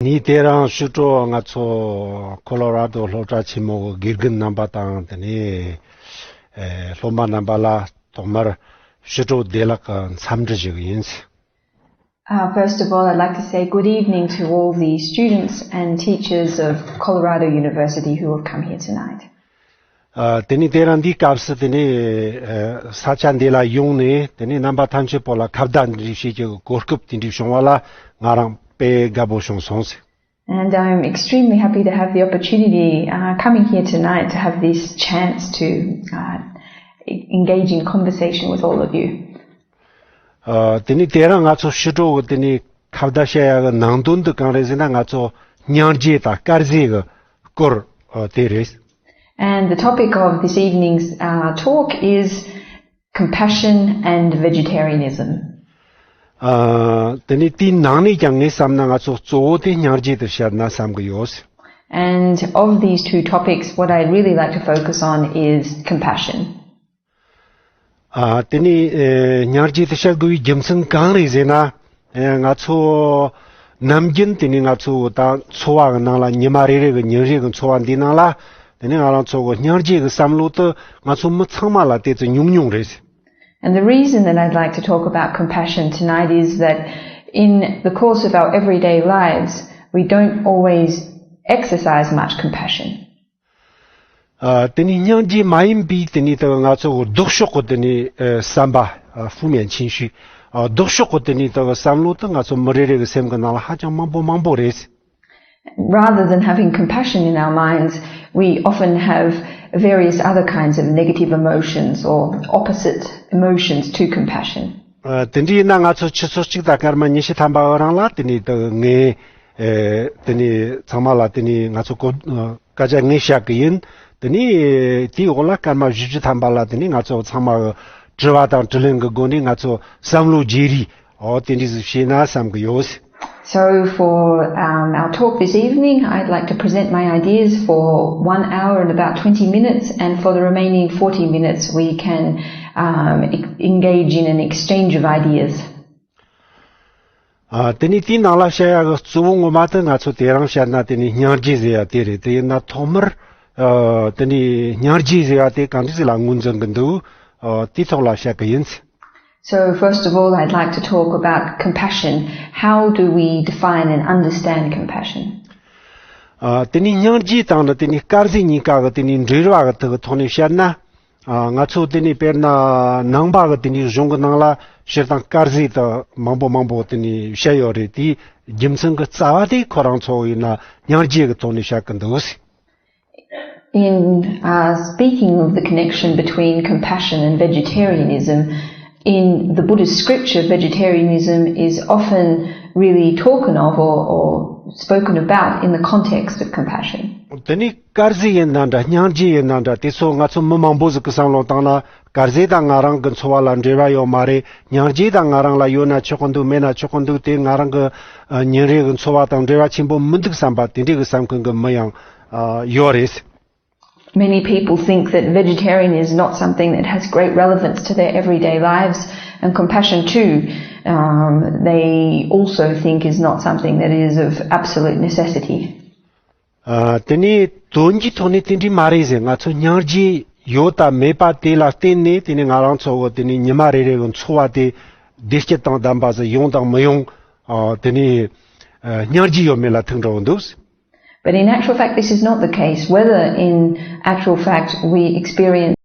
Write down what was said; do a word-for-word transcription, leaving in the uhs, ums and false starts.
ངས་དེ་རིང་ཞུ་སྤྲོ་ང་ཚོ་ཁོ་ལོ་ར་རྡོ་སློབ་གྲྭ་ཆེན་མོ་གི་དགེ་རྒན་རྣམ་པ་དང་དེ་ནས་ཨེ་སློབ་མ་རྣམ་པ་ལ་ཐོག་མར་ཞུ་སྤྲོ་བདེ་ལེགས་ཀྱི་འཚམས་འདྲི་ཞུ་གི་ཡིན། Uh, first of all, I'd like to say good evening to all the students and teachers of Colorado University who have come here tonight. ཨ། དེ་ནས་དེ་རིང་འདིའི་སྐབས་སུ་དེ་ནས་ཨ་ས་ཆ་འདི་ལ་ཡོང་ནས་དེ་ནས་རྣམ་པ་ཐམས་ཅད་པོ་ལ་ཁ་བརྡ་འདི་འདྲ་བྱེད་རྒྱུ་གི་གོ་སྐབས་དེ་འདྲ་བྱུང་བ་ལ་ང་རང་དཔེ་དགའ་པོ་བྱུང་སོང་ཟེར། And I'm extremely happy to have the opportunity uh, coming here tonight to have this chance to uh, engage in conversation with all of you. ཨ། དེ་ནས་དེ་རིང་ང་ཚོ་ཞུ་སྤྲོ་གི་དེ་ནས་ཁ་བརྡ་བྱ་ཡག་གི་ནང་དོན་དེ་གང་རེད་ཟེར་ན། ང་ཚོ་སྙིང་རྗེ་དང་དཀར་ཟས་གི་སྐོར་ཨ་དེ་རེད། And the topic of this evening's uh, talk is compassion and vegetarianism. ཨ། དེ་ནས་དེའི་ནང་ནས་ཀྱང་ངས་བསམ་ན་ང་ཚོ་གཙོ་བོ་དེ་སྙིང་རྗེ་དེ་བཤད་ན་བསམ་གི་ཡོད། And of these two topics, what I'd really like to focus on is compassion. ཨ། དེ་ནས་ཨེ་སྙིང་རྗེ་དེ་བཤད་དགོས་པའི་རྒྱུ་མཚན་གང་རེད་ཟེར་ན། ཨེ་ང་ཚོ་ནམ་རྒྱུན་དེ་ནས་ང་ཚོ་ད་འཚོ་བ་གི་ནང་ལ་ཉི་མ་རེ་རེ་གི་ཉིན་རེ་གི་འཚོ་བ་འདིའི་ནང་ལ་དེ་ནས་ང་རང་ཚོ་གི་སྙིང་རྗེ་གི་བསམ་བློ་དེ་ང་ཚོ་མི་ཚང་མ་ལ་དེ་ཚོ་ཉུང་ཉུང་རེད། And the reason that I'd like to talk about compassion tonight is that in the course of our everyday lives, we don't always exercise much compassion. ཨ། དེ་ནས་སྙིང་རྗེ་མ་ཡིན་པའི་དེ་ནས་ད་ང་ཚོ་ལྡོག་ཕྱོགས་ཀྱི་དེ་ནས་ཨ་བསམ་པ། ཨ། 负面情绪། ཨ། ལྡོག་ཕྱོགས་ཀྱི་དེ་ནས་ད་བསམ་བློ་དེ་ང་ཚོ་མི་རེ་རེ་གི་སེམས་ཀྱི་ནང་ལ་ཧ་ཅང་མང་པོ་མང་པོ་རེད། Rather than having compassion in our minds, we often have various other kinds of negative emotions or opposite emotions to compassion. ཨ། དེ་འདྲ་ཡིན་ན་ང་ཚོ་ཆུ་ཚོད་གཅིག་དང་སྐར་མ་ཉི་ཤུ་ཐམ་པ་གི་རིང་ལ་དེ་ནས་ད་ངས་ཨེ་དེ་ནས་ཚང་མ་ལ་དེ་ནས་ང་ཚོ་གོ་ཨ་སྐད་ཆ་ངས་བཤད་གི་ཡིན། དེ་ནས་དེའི་འོག་ལ་སྐར་མ་བཞི་བཅུ་ཐམ་པ་ལ་དེ་ནས་ང་ཚོ་ཚང་མ་གི་དྲི་བ་དང་དྲིས་ལན་གི་སྒོ་ནས་ང་ཚོ་བསམ་བློ་བརྗེ་རེས་ཨོ་དེ་འདྲ་ཟིག་བྱས་ན་བསམ་གི་ཡོད། So, for um, our talk this evening, I'd like to present my ideas for one hour and about twenty minutes, and for the remaining forty minutes, we can um, e- engage in an exchange of ideas. ཨ། དེ་ནས་དེའི་ནང་ལ་བཤད་ཡག་གི་གཙོ་བོ་ངོ་མ་དེ་ང་ཚོ་དེ་རིང་བཤད་ན་དེ་ནས་སྙིང་རྗེ་ཟེར་ཡ་དེ་རེད། དེ་ཡིན་ན་ཐོག་མར་ཨ་དེ་ནས་སྙིང་རྗེ་ཟེར་ཡ་དེ་གང་འདྲ་ཟིག་ལ་ངོས་འཛིན་གི་འདུག་ཨ། དེའི་ཐོག་ལ་བཤད་གི་ཡིན། So, first of all, I'd like to talk about compassion. How do we define and understand compassion? ཨ། དེ་ནས་སྙིང་རྗེ་དང་ནི་དེ་ནས་དཀར་ཟས་གཉིས་ཀ་གི་དེ་ནས་འབྲེལ་བ་གི་ཐོག་གི་ཐོག་ནས་བཤད་ན། ཨ། ང་ཚོ་དེ་ནས་དཔེར་ན་ནང་པ་གི་དེ་ནས་གཞུང་གི་ནང་ལ་སྤྱིར་བཏང་དཀར་ཟས་དེ་མང་པོ་མང་པོ་དེ་ནས་བཤད་ཡོད་རེད། དེའི་རྒྱུ་མཚན་གི་རྩ་བ་དེ་ཁོ་རང་ཚོ་ཡིན་ན་སྙིང་རྗེ་གི་ཐོག་ནས་བཤད་གི་འདུག In uh, speaking of the connection between compassion and vegetarianism, in the Buddhist scripture, vegetarianism is often really talked of or, or spoken about in the context of compassion. དེ་ནས་དཀར་ཟས་ཡིན་ན་འདྲ། སྙིང་རྗེ་ཡིན་ན་འདྲ། དེ་ཚོ་ང་ཚོ་མི་མང་པོ་ཟིག་གི་བསམ་བློ་བཏང་ན་དཀར་ཟས་དང་ང་རང་གི་འཚོ་བ་ལ་འབྲེལ་བ་ཡོད་མ་རེད། སྙིང་རྗེ་དང་ང་རང་ལ་ཡོད་ན་ཆོག་གི་འདུག་མེད་ན་ཆོག་གི་འདུག་དེ་ང་རང་གི་ཨ་ཉིན་རེ་གི་འཚོ་བ་དང་འབྲེལ་བ་ཆེན་པོ་མི་འདུག་བསམ་པ་དེ་འདྲའི་གི་བསམ་མཁན་གི་མི་ཡང་ཨ་ཡོད་རེད། Many people think that vegetarian is not something that has great relevance to their everyday lives, and compassion too, um, they also think is not something that is of absolute necessity. ཨ། དེ་ནས་དོན་གྱི་ཐོག་ནས་དེ་འདྲ་མ་རེད་ཟེར། ང་ཚོ་སྙིང་རྗེ་ཡོད་དང་མེད་པ་དེ་ལ་བརྟེན་ནས་དེ་ནས་ང་རང་ཚོ་གི་དེ་ནས་ཉི་མ་རེ་རེ་གི་འཚོ་བ་དེ་བདེ་སྐྱིད་དང་ལྡན་པ་ཟིག་ཡོང་དང་མི་ཡོང་། ཨ། དེ་ནས་ཨ་སྙིང་རྗེ་ཡོད་མེད་ལ་ཐུག་འགྲོ་གི་འདུག But in actual fact, this is not the case. Whether in actual fact we experience